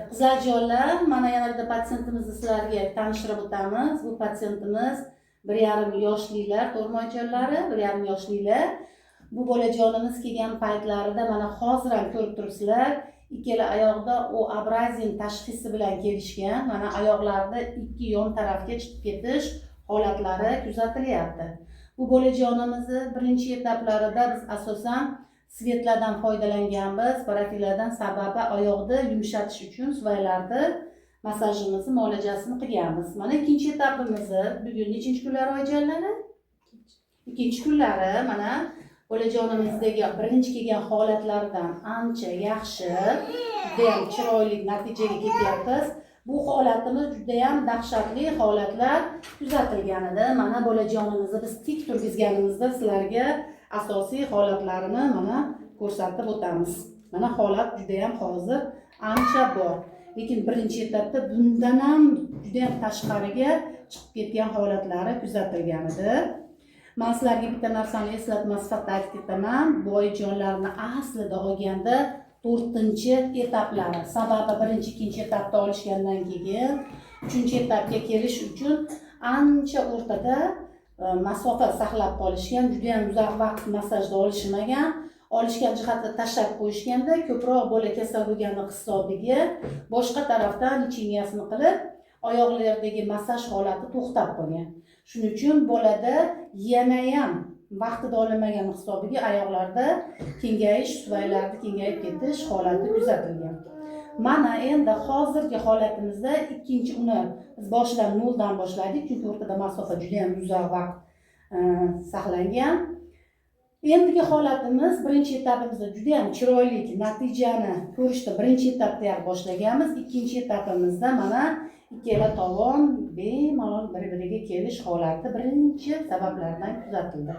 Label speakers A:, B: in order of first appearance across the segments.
A: Qizlarjonlar, mana yana bitta patsientimizni sizlarga tanishtirib o'tamiz. Bu patsientimiz 1,5 yoshlilar, to'g'rimi, oyijonlari? 1,5 yoshlilar. Bu bolajonimiz kelgan paytlarida, mana hozir ham ko'rib turibsizlar, ikkala oyoqda O-образен tashxisi bilan kelishgan. Mana oyoqlarida ikki yon tarafga chiqib ketish holatlari kuzatilyapti. Bu bolajonimizni birinchi etaplarida biz asosan свет lardan foydalanganmiz, parafinlardan, sababi oyoqni yumshatish uchun suvaylarni massajimizni, muolajasini qilganmiz. Mana ikkinchi etapimizni bugun nechinchi kunlari, oyijonlari? Ikkinchi kunlari. Mana bolajonimizdagi birinchi kelgan holatlaridan ancha yaxshi, judayam chiroyli natijaga ketyapmiz. Bu holatimiz judayam dahshatli holatlar kuzatilgan edi. Mana bolajonimizni biz tik turgizganimizda sizlarga asosiy holatlarini mana ko'rsatib o'tamiz. Mana holat judayam hozir ancha bor, lekin birinchi etapda bundan ham judayam tashqariga chiqib ketgan holatlari kuzatilgan edi. Man sizlarga bitta narsani eslatma sifatida aytib ketaman: bu oyijonlarni aslida olganda to'rtinchi etaplari, sababi birinchi, ikkinchi etapda olishgandan keyin uchinchi etapga kelish uchun ancha o'rtada masofa saqlab qolishgan, judayam uzoq vaqt massajda olishmagan. Olishgan jihatda tashlab qo'yishganda ko'proq bola kasal bo'lgani hisobiga boshqa tarafdan лечения sini qilib, oyoqlaridagi massaj holati to'xtab qolgan. Shuning uchun bolada yanayam vaqtida olinmagani hisobiga oyoqlarda kengayish, suvaylarni kengayib ketish holati kuzatilgan. Mana endi hozirgi holatimizda ikkinchi, uni biz boshidan, noldan boshladik, chunki o'rtada masofa judayam uzoq vaqt saqlangan. Endigi holatimiz birinchi etapimizda judayam chiroyli natijani ko'rishda birinchi etapdayoq boshlaganmiz. Ikkinchi etapimizda mana ikkala tovon bemalol bir biriga kelish holati birinchi sabablardan kuzatildi.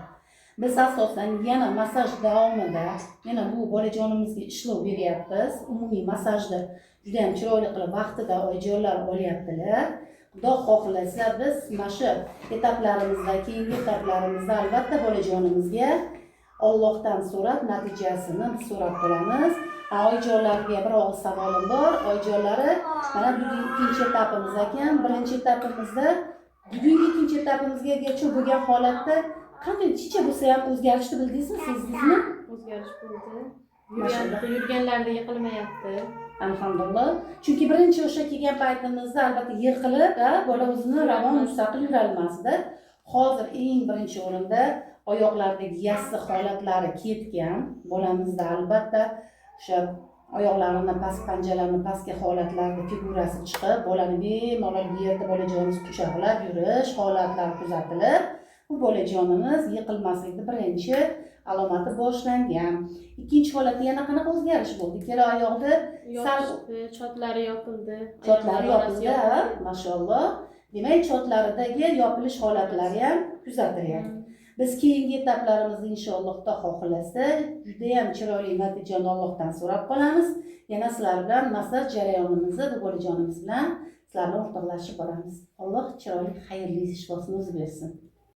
A: Biz asosan yana massaj davomida yana bu bolajonimizga ishlov beryapmiz. Umumiy massajni judayam chiroyli qilib vaqtida oyijonlar olyaptilar. Xudo xohlasa, biz mana shu etaplarimizda, keyingi etaplarimizda albatta bolajonimizga Ollohdan so'rab, natijasini biz so'rab qolamiz. Oyijonlarga bir og'iz savolim bor. Oyijonlari, mana bugun ikkinchi etapimiz ekan. Birinchi etapimizda bugungi ikkinchi etapimizgacha bo'lgan holatda qanday chicha bo'lsa ham o'zgarishni bildingizmi, sezdingizmi?
B: O'zgarish bo'ldi.
A: Mashalloh.
B: Yurganlarida yiqilmayapti.
A: Alhamdulillah, chunki birinchi o'sha kelgan paytimizda albatta yiqilib, bola o'zini ravon, mustaqil yurolmasdi. Hozir eng birinchi o'rinda oyoqlaridagi yassi holatlari ketgan bolamizda. Albatta o'sha oyoqlarini past, panjalarini pastki holatlarida figurasi chiqib, bolani bemalol yerda bolajonimiz quchoqlab yurish holatlari kuzatilib, bu bolajonimiz yiqilmaslikni birinchi alomati boshlangan. Ikkinchi holatda yana qanaqa o'zgarish bo'ldi? Ikkala oyoqda sal
B: Yopishdi, chotlari yopildi.
A: Chotlari
B: Oyoqlar orasi
A: yopildi, ha, mashalloh. Demak, chotlaridagi yopilish holatlari ham kuzatilyapti. Biz keyingi etaplarimizda inshaalloh, Xudo xohlasa, judayam chiroyli natijani Allohdan so'rab qolamiz. Yana sizlar bilan massaj jarayonimizni bu bolajonimiz bilan sizlar bilan o'rtoqlashib boramiz. Alloh chiroyli, xayrli shifosini o'zi bersin.